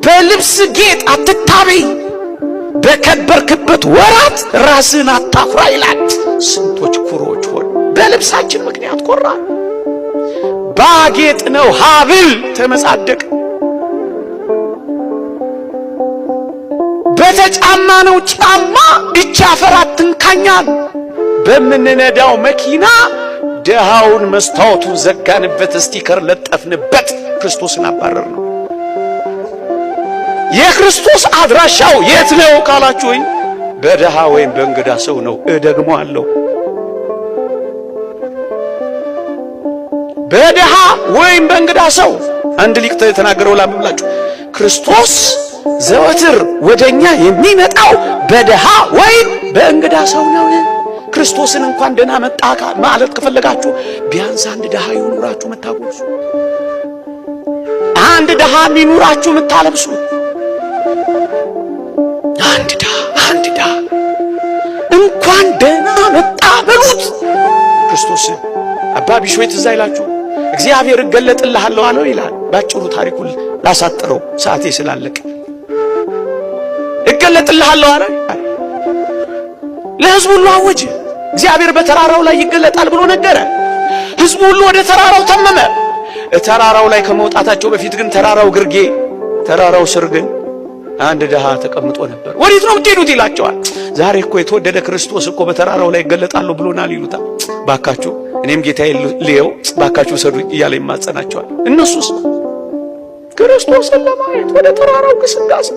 በልብስ ጌጥ አትታበይ፣ በከበርክበት ወራት ራስህን አታኩራ ይላል። ስንቶች ኩሮች ሆን በልብሳችን ምክንያት ኮራ። ባጌጥነው ሀብል ተመጻደቅ፣ በተጫማነው ጫማ እቺ አፈር አትንካኛል። በምንነዳው መኪና ደሃውን መስታወቱን ዘጋንበት፣ sticker ለጠፍንበት፣ ክርስቶስን አባረር ነው። የክርስቶስ አድራሻው የት ነው ካላችሁኝ፣ በደሃ ወይም በእንግዳ ሰው ነው። እደግመዋለሁ፣ በደሃ ወይም በእንግዳ ሰው። አንድ ሊቅ የተናገረው ላንብብላችሁ። ክርስቶስ ዘወትር ወደኛ የሚመጣው በደሃ ወይም በእንግዳ ሰው ነው። ክርስቶስን እንኳን ደህና መጣ ማለት ከፈለጋችሁ ቢያንስ አንድ ደሃ ይኑራችሁ የምታጎርሱ፣ አንድ ደሃ የሚኑራችሁ የምታለብሱ፣ አንድ ድሃ አንድ ድሃ እንኳን ደህና መጣ በሉት ክርስቶስን። አባ ቢሾይ ትዝ አይላችሁ? እግዚአብሔር እገለጥልሃለሁ አለው ይላል። ባጭሩ ታሪኩን ላሳጥረው ሰዓቴ ስላለቀ እገለጥልሃለሁ አለ። ለሕዝቡ ሁሉ አወጀ። እግዚአብሔር በተራራው ላይ ይገለጣል ብሎ ነገረ። ሕዝቡ ሁሉ ወደ ተራራው ተመመ። ተራራው ላይ ከመውጣታቸው በፊት ግን ተራራው ግርጌ፣ ተራራው ስር ግን አንድ ድሃ ተቀምጦ ነበር። ወዴት ነው የምትሄዱት ይላቸዋል። ዛሬ እኮ የተወደደ ክርስቶስ እኮ በተራራው ላይ ይገለጣለሁ ብሎናል ይሉታል። ባካችሁ እኔም ጌታዬ ልየው፣ ባካችሁ ሰዱኝ እያለ ይማጸናቸዋል። እነሱስ ክርስቶስን ለማየት ወደ ተራራው ግስጋሴ።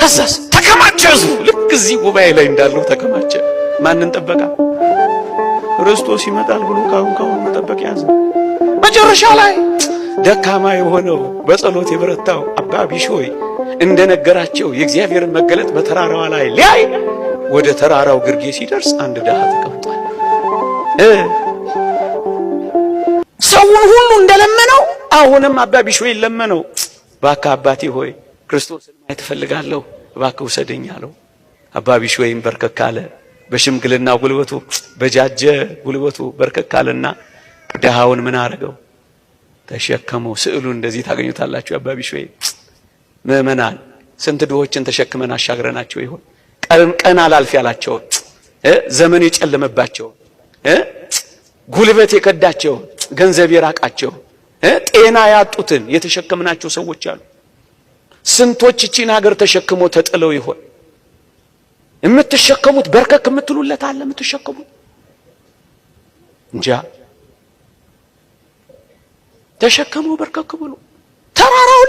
ከዛስ ተከማቸ ህዝቡ። ልክ እዚህ ጉባኤ ላይ እንዳለው ተከማቸ። ማንን ጠበቃ? ክርስቶስ ይመጣል ብሎ ካሁን ካሁን መጠበቅ ያዘ። መጨረሻ ላይ ደካማ የሆነው በጸሎት የበረታው አባ ቢሾይ እንደነገራቸው የእግዚአብሔርን መገለጥ በተራራዋ ላይ ሊያይ ወደ ተራራው ግርጌ ሲደርስ አንድ ድሃ ተቀምጧል። ሰውን ሁሉ እንደለመነው አሁንም አባ ቢሾይ ለመነው። እባክህ አባቴ ሆይ ክርስቶስን ማየት እፈልጋለሁ፣ እባክህ ውሰደኝ አለው። አባ ቢሾይም በርከክ አለ። በሽምግልና ጉልበቱ በጃጀ ጉልበቱ በርከክ አለና ድሃውን ምን አረገው? ተሸከመው። ስዕሉ እንደዚህ ታገኙታላችሁ። አባ ቢሾይ ምዕመናን ስንት ድሆችን ተሸክመን አሻግረናቸው ይሆን? ቀን ቀን አላልፍ ያላቸው፣ ዘመን የጨለመባቸው፣ ጉልበት የከዳቸው፣ ገንዘብ የራቃቸው፣ ጤና ያጡትን የተሸከምናቸው ሰዎች አሉ። ስንቶች እቺን ሀገር ተሸክሞ ተጥለው ይሆን? የምትሸከሙት በርከክ የምትሉለት አለ የምትሸከሙት እንጃ። ተሸከመው በርከክ ብሎ ተራራው